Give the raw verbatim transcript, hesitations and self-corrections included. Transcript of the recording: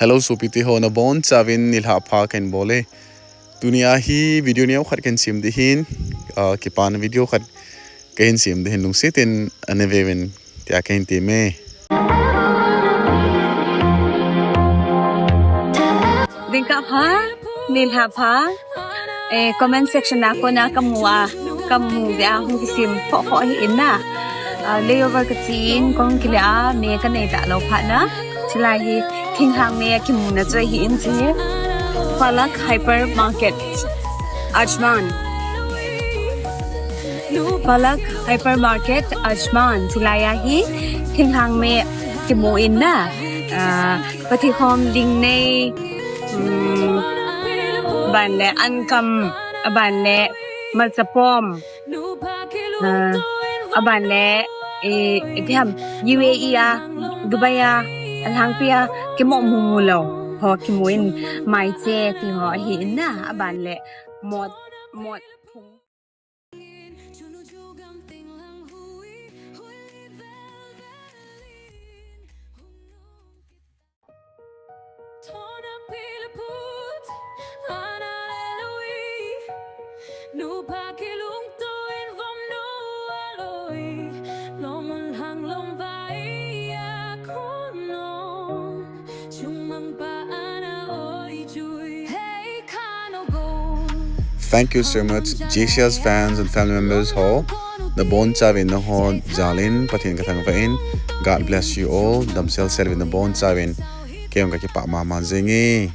Hello, sopite ho, nabonchauvin nilhah pha kahin bol e. Tunia hi video neokhat kahin sem ding ahin, ah, kipana video khat kahin sem ding ahin, lungset in ana veuvin tia kahin tem e. Jingkah pha, nilhah pha. Eh, comment section a kona kamu a, kamu jeh a hung kisem phoh phoh ahi in na. Ah, layover kache in, kahung kile a, me kanei talou phat na. Chulai hi, thinglhang me a kimuna chu ahi in chu. Palak Hypermarket, Ajman. Palak Hypermarket, Ajman. Chulai a hi, thinglhang me kimu in na. Ah, Pathen khom ding nei, um, aban le ankam, aban le malchapom, ah, aban le, eh, ipi ham, U A E a, Dubai a, alhangpi a, kimoh mumu lou ho kimu in, maiche ti ho ahi in na, aban le mot, mot. Thank you so much, J C S fans and family members ho. Nabonchauvin nangho jal in Pathen kathangvah in. God bless you all. Damsel sel uvin nabonchauvin. Kei jong kakipah mama jenge.